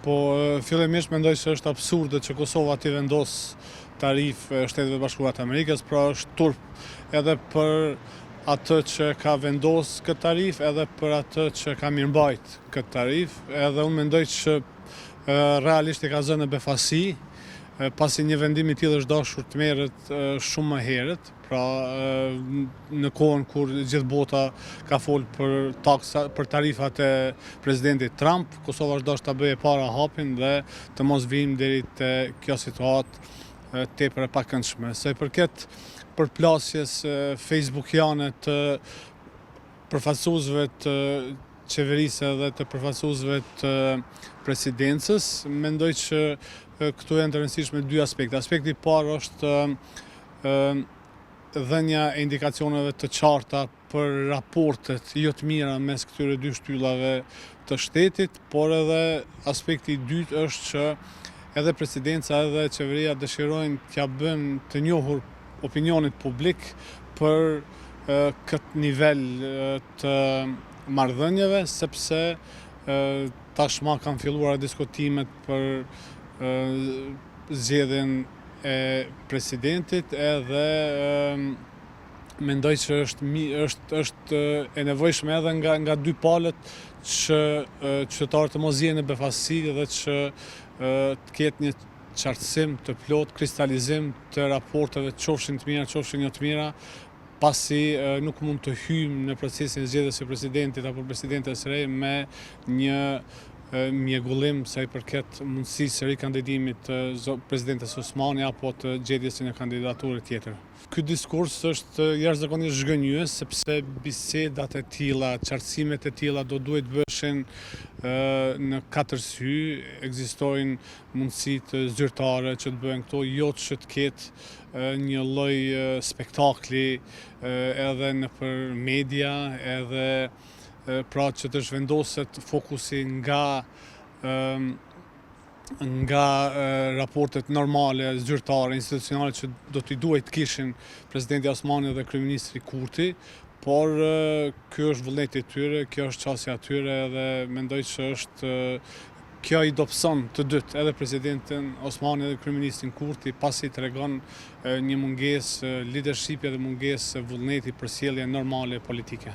Po, fillimisht mendoj se është absurde që Kosova t'i vendos tarifë Shteteve të Bashkuara të Amerikës, pra është turp edhe për atë që ka vendos këtë tarifë, edhe për atë që ka mirëmbajt këtë tarifë, edhe unë mendoj që realisht e ka zënë në befasi, pasi një vendim i tillë është dashur të merret shumë më herët, pra në kohën kur gjithë bota ka folë për taksa, për tarifat e presidentit Trump, Kosova është dashur ta bëjë e para hapin dhe të mos vijmë deri te kjo situatë tepër e pakëndshme. Sa i përket përplasjes facebookiane të përfaqësuesve të qeverisë dhe të përfaqësuesve të presidencës, mendoj që këtu janë të rëndësishme dy aspekte. Aspekti i parë është dhënia e indikacioneve të qarta për raportet jo të mira mes këtyre dy shtyllave të shtetit, por edhe aspekti i dytë është që edhe presidenca edhe qeveria dëshirojnë t'ia bëjnë të njohur opinionit publik për këtë nivel të marrëdhënieve, sepse tashma kanë filluar diskutimet për zgjedhjen e presidentit edhe mendoj që është është është e nevojshme edhe nga nga dy palët që qytetarët të mos jenë në befasi dhe që të ketë një qartësim të plot, kristalizim të raporteve qofshin të mira, qofshin jo të mira, pasi nuk mund të hyjmë në procesin e zgjedhjes së presidentit apo presidentes re me një mjegullim sa i përket mundësisë së rikandidimit të presidentes Osmani apo të gjetjes së një kandidature tjetër. Ky diskurs është jashtëzakonisht zhgënjyes sepse bisedat e tilla, qartësimet e tilla do duhet të bëheshin në katër sy, ekzistojnë mundësitë zyrtare që të bëhen këto, jo që të ketë një lloj spektakli edhe nëpër media, edhe pra që të zhvendoset fokusi nga nga raportet normale, zyrtare, institucionale që do t'i duhej të kishin presidenti Osmani dhe kryeministri Kurti, por ky është vullneti i tyre, kjo është qasja e tyre dhe mendoj që është kjo i dobëson të dytë, edhe presidentin Osmani edhe kryeministrin Kurti, pasi tregon një mungesë leadershipi dhe mungesë vullneti për sjellje normale politike.